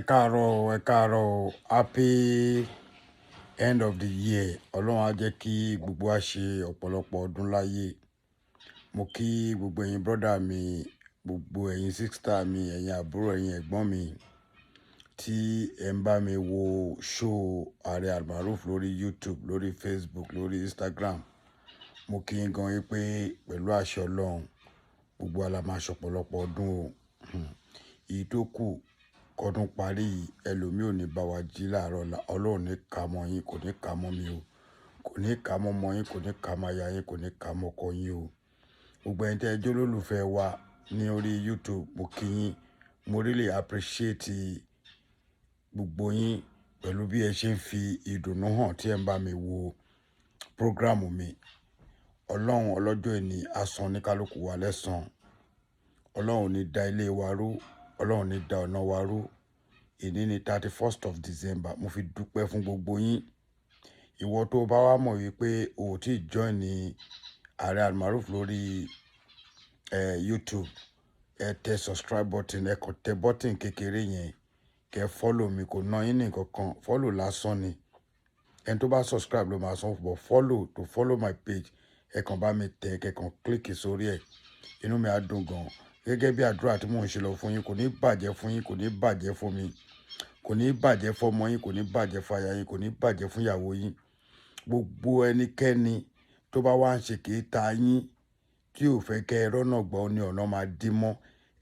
Káàárọ̀ o, ẹ káàárọ̀ o. Happy end of the year. Ọlọ́run á jẹ́ kí gbogbo wa ṣe ọ̀pọ̀lọpọ̀ ọdún láyé. Mo kí gbogbo ẹ̀yin brother mi, gbogbo ẹ̀yin sister mi, ẹ̀yin àbúrò, ẹ̀yin ẹ̀gbọ́n mi tí ẹ ń bá mi wo show Ààrẹ Almaroof lórí YouTube, lórí Facebook, lórí Instagram. Mo kí yín gan wípé pẹ̀lú àṣẹ Ọlọ́run, gbogbo wa la máa ṣe ọ̀pọ̀lọpọ̀ ọdún o. Èyí tó kù kọdún parí yìí, ẹlòmíì ò ní bá wa jí láàárọ̀ ọ̀la. Ọlọ́run ò ní ka mọ́ yín, kò ní ka mọ́ mi o. Kò ní ka mọ́ ọmọ yín, kò ní ka mọ́ aya yín, kò ní ka mọ́ ọkọ yín o. Gbogbo ẹ̀yin tí ẹ jẹ́ olólùfẹ́ wa ní orí YouTube, mo kí yín. Mo really appreciate gbogbo yín pẹ̀lú bí ẹ ṣe ń fi ìdùnnú hàn tí ẹ ń bá mi wo program mi. Ọlọ́run ọlọ́jọ́ òní á san oníkálukú wa lẹ́san. Ọlọ́run ò ní da ilé wa rú, Ọlọ́run ò ní da ọ̀nà wa rú. Èní ni 31st of December. Mo fi dúpẹ́ fún gbogbo yín. Ìwọ tó bá wá mọ̀ wípé o ò tí join ní Ààrẹ Almaroof lórí YouTube, ẹ tẹ subscribe button, ẹ kàn tẹ button kékeré yẹn, kẹ follow mi, kò ná yín ní nǹkan kan, follow lásán ni. Ẹni tó bá subscribe ló máa san, but follow, to follow my page, ẹ kàn bá mi tẹ, kẹ kàn click sórí ẹ̀. Inú mi á dùn gan. Gẹ́gẹ́ bí àdúrà tí mò ń ṣe lọ fún yín, kò ní bàjẹ́ fún yín, kò ní bàjẹ́ fún mi, kò ní bàjẹ́ fún ọmọ yín, kò ní bàjẹ́ fún aya yín, kò ní bàjẹ́ fún ìyàwó yín. Gbogbo ẹnikẹ́ni tó bá wá ń ṣe kèéta yín, tí ò fẹ́ kẹ́ ẹ rọ́nà gbọ́ ní ọ̀nà máa dí mọ́.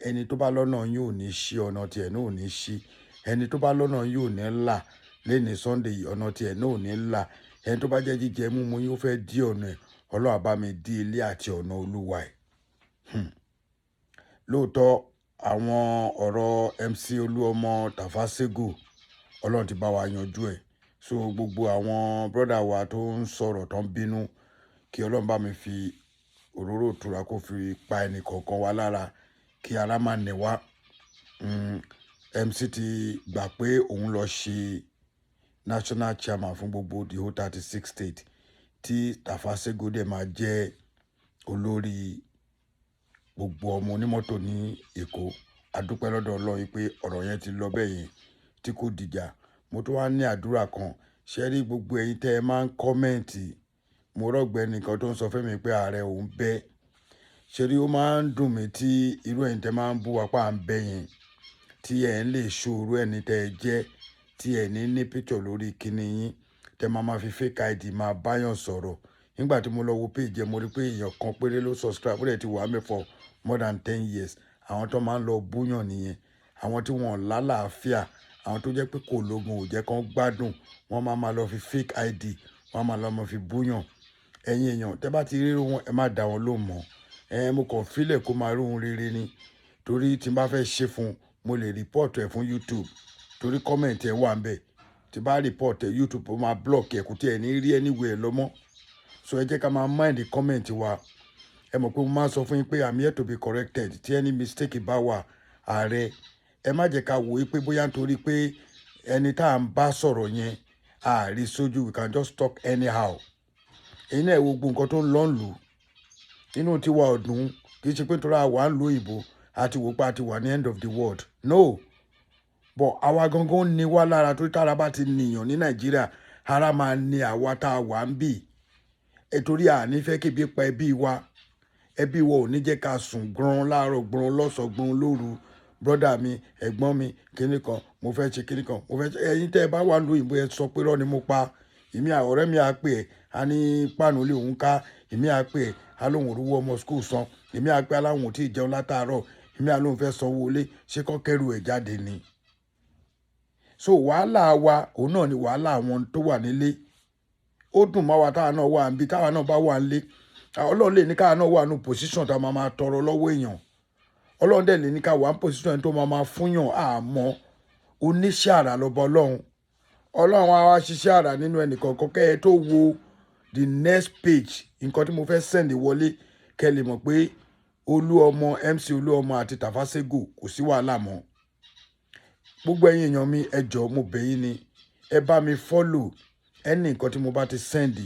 Ẹni tó bá lọ́nà yín ò ní ṣí, ọ̀nà tí ẹ̀ náà ò ní ṣí. Ẹni tó bá lọ́nà yín ò ní là lẹ́ni Sunday yìí, ọ̀nà tí ẹ̀ náà ò ní là. Ẹni tó bá jẹ́ jíjẹ múmu yín ó fẹ́ dí ọ̀nà ẹ̀, Ọlọ́run á bá mi dí ilé àti ọ̀nà Olúwa ẹ̀. Lóòótọ́, àwọn ọ̀rọ̀ MC Olúọmọ, Tafa Sego, Ọlọ́run ti bá wa yanjú ẹ̀. So gbogbo àwọn brother wa tó ń sọ̀rọ̀, tó ń bínú, kí Ọlọ́run bá mi fi òróró ìtura kó fi pa ẹnì kọ̀ọ̀kan wa lára, kí ara má ní wá. MC ti gbà pé òun lọ ṣe national chairman fún gbogbo the whole 36 state, tí Tafa Sego dẹ̀ máa jẹ́ olórí gbogbo ọmọ onímọ́tò ní Èkó. A dúpẹ́ lọ́dọ̀ Ọlọ́run wípé ọ̀rọ̀ yẹn ti lọ bẹ́ẹ̀ yẹn tí kò dìjà. Mo tún wá ní àdúrà kan. Ṣé rí gbogbo ẹ̀yin tẹ́ ẹ máa ń comment? Mo rọ́gbẹ́ni kan tó ń sọ fún mi pé ààrẹ òun bẹ́. Ṣé rí, ó máa ń dùn mí tí irú ẹ̀yin tẹ́ máa ń bú wa pa à ń bẹ́ yẹn, tí ẹ̀ ń lè show irú ẹni tẹ́ ẹ jẹ́, tí ẹ ní ní picture lórí kíní yín, tẹ́ máa ma fi fake ID máa báyàn sọ̀rọ̀. Nígbà tí mo lọ wo page ẹ, mo rí pé èèyàn kan péré ló subscribe, ó dẹ̀ ti wà ńbẹ̀ for more than 10 years. Àwọn tó máa ń lọ búyàn nìyẹn. Àwọn tí wọ́n lálàáfíà, àwọn tó jẹ́ pé kò lógun ò jẹ́ kí wọ́n gbádùn, wọ́n máa ma lọ fi fake ID, wọ́n máa lọ máa fi búyàn. Ẹ̀yin èèyàn, tẹ́ bá ti rí irú wọn, ẹ má dá wọn lóhùn mọ́. Mo kàn fílẹ̀ kó máa rí ohun rere ni. Torí tí n bá fẹ́ ṣe fún un, mo lè report ẹ̀ fún YouTube. Torí comment ẹ̀ wà níbẹ̀. Tí bá report ẹ̀, YouTube ó máa block ẹ̀, kò tí ẹ̀ ní rí anywhere lọ mọ́. So ẹ jẹ́ ká máa mind the comment wa. Ẹ mọ̀ pé mo máa ń sọ fún yín pé I'm here to be corrected. Tí any mistake bá wà, ààrẹ, ẹ má jẹ́ ká wò wípé bóyá nítorí pé ẹni tí à ń bá sọ̀rọ̀ yẹn, a rí sójú, we can just talk anyhow. Ẹ̀yin náà ẹ wo gbogbo nǹkan tó ń lọ ń lù. Inú tiwa ọdún kì í ṣe pé nítorí àwa ń lo òyìnbó, a ti wò pé a ti wà ní end of the world. No. But àwa gangan ní wá lára, torí tára bá ti nìyàn ní Nàìjíríà, ara máa ní àwa tá a wà ń bì. Ẹ torí a ní fẹ́ kí ebi pa ẹbí wa. Ẹbí wa ò ní jẹ́ ká sùn gbọ́n láàárọ̀, gbọ́n lọ́sàn-án, gbọ́n lóru. Brother mi, ẹ̀gbọ́n mi, kíni kan, mo fẹ́ ṣe kíni kan, mo fẹ́ ṣe. Ẹ̀yin tẹ́ ẹ bá wà nílùú òyìnbó, ẹ sọ pé irọ́ ni mo pa. Èmi ọ̀rẹ́ mi á pè ẹ́, a ní páànù ilé òun ká. Èmi á pè ẹ́, a lóhùn òrówó ọmọ school san. Èmi á pè aláwọ̀n tí ì jẹun látàárọ̀. Èmi á lóhùn fẹ́ sanwó ilé. Ṣé kọ́ kẹ́rù ẹ̀ jáde ni? So wàhálà wa, òun náà ni wàhálà àwọn tó wà nílé. Ó dùn mọ́ wa táwa náà wà níbí, táwa náà bá wà nílé. Ọlọ́run lè ní káwa náà wà ní position tá a máa máa tọrọ lọ́wọ́ èèyàn. Ọlọ́run dẹ̀ lè ní ká wà ní position tó máa máa fúnyàn àmọ́ oníṣẹ́ àrà lọ́ba Ọlọ́run. Ọlọ́run á wá ṣiṣẹ́ àrà nínú ẹnì kọ̀ọ̀kan. Kẹ́ ẹ tó wo the next page, nǹkan tí mo fẹ́ send wọlé, kẹ́ ẹ lè mọ̀ pé Olúọmọ, MC Olúọmọ àti Tafa Sego, kò sí wàhálà mọ́. Gbogbo ẹ̀yin èèyàn mi, ẹ jọ̀ọ́, mo bẹ̀ yín ni, ẹ bá mi follow ẹni nǹkan tí mo bá ti send.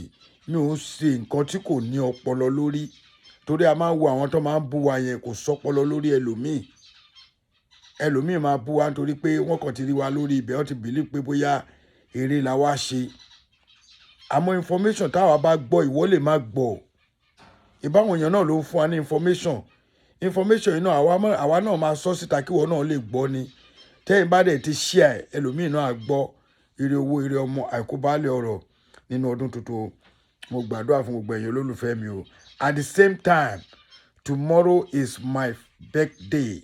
Mi ò ń ṣe nǹkan tí kò ní ọpọlọ lórí, torí a máa ń wo àwọn tó máa ń bú wa yẹn, kò sọpọlọ lórí ẹlòmíì. Ẹlòmíì máa bú wa nítorí pé wọ́n kàn ti rí wa lórí ibẹ̀, wọ́n ti believe pé bóyá eré la wá ṣe. Àmọ́ information táwa bá gbọ́, ìwọ lè má gbọ́. Ìbáwọn èèyàn náà ló ń fún wa ní information. Information yìí náà, àwa náà máa sọ síta kí ìwọ náà lè gbọ́ ni. Tẹ́yìn bá dẹ̀ ti share ẹ̀, ẹlòmíì náà á gbọ́. Ire owó, ire ọmọ, àìkú baálé ọ̀rọ̀ nínú ọdún tuntun. Mo gbàdúrà fún gbogbo ẹ̀yin olólùfẹ́ mi o. At the same time, tomorrow is my birthday.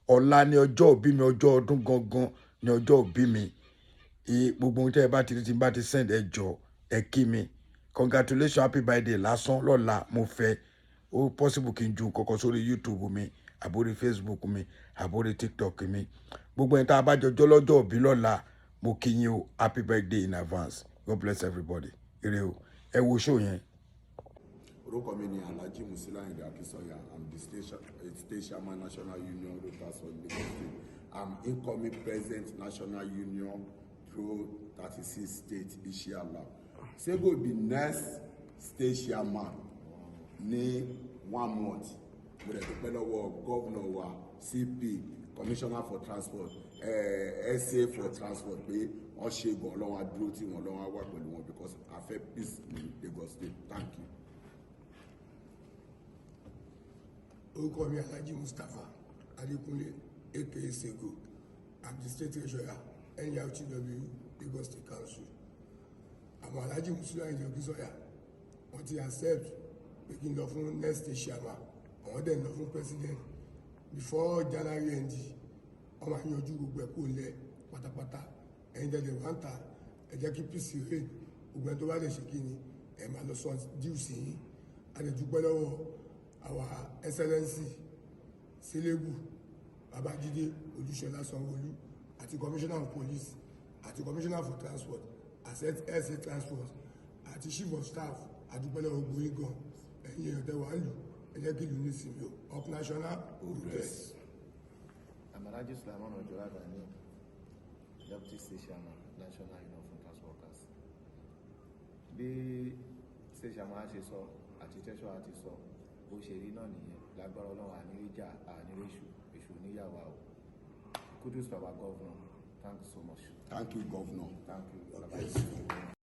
Ọ̀la ni ọjọ́ ìbí mi, ọjọ́ ọdún gangan ni ọjọ́ ìbí mi. Gbogbo ohun tẹ́ ẹ bá ti rí tí n bá ti send, ẹ jọ, ẹ kí mi, congratulations, happy birthday lásán lọ́la mo fẹ́. Ó possible kí n ju kọ́kọ́ sórí YouTube mi, àbórí Facebook mi, àbórí TikTok mi. Gbogbo ẹni tá a bá jọjọ́ lọ́jọ́ ìbí lọ́la, mo kí yín o, happy birthday in advance. God bless everybody. Ire o. Ẹ wo show yẹn. Orúkọ mi ni Alhaji Musiliu Ayinde Akinsanya. I'm the state chairman, National Union Road Transport, Lagos State. I'm incoming president, National Union Pro 36 state, inshallah. Sego be next state chairman ní one month. Mo dẹ̀ dúpẹ́ lọ́wọ́ governor wa, CP, commissioner for transport, SA for transport, pé wọ́n ṣe gan. Ọlọ́run á dúró tí wọ́n, Ọlọ́run á wà pẹ̀lú wọn, because a fẹ́ peace ní Lagos State. Thank you. Orúkọ mi, Alhaji Mustapha Adekunle, aka Sego. I'm the state treasurer, NURTW Lagos State Council. Àwọn Alhaji Musiliu Ayinde Akinsanya, wọ́n ti accept pé kí n lọ fún next state chairman, àwọn dẹ̀ ń lọ fún president. Before January end, wọ́n máa yanjú gbogbo ẹ̀ kó lẹ̀ pátápátá. Ẹ̀yin dẹ̀dẹ̀ wá ń ta, ẹ jẹ́ kí peace reign. Gbogbo ẹni tó bá lè ṣe kí ni, ẹ máa lọ sọ dues yín. A lè dúpẹ́ lọ́wọ́ our Excellency Selebu Babájídé Olúṣọlá Sanwóolu àti commissioner of police àti commissioner for transport àti SA transport àti chief of staff. Àdúpẹ́ lọ́wọ́ gbogbo yín gan. Ẹ̀yin èèyàn tẹ́ wà ń lù, ẹ jẹ́ kí ìlú ní ìsinmi o. Up national progress. I'm Alhaji Sulaiman Ojola Gani, Deputy State Chairman, National Union for Transport Workers. Bí State Chairman ṣe sọ àti Treasurer ti sọ, bó ṣe rí náà nìyẹn. Lágbára Ọlọ́run, àníríjà àníríṣù, èṣù níyàwó o. Kudos to our governor. Thank you so much. Thank you, governor. Thank you. Bye-bye.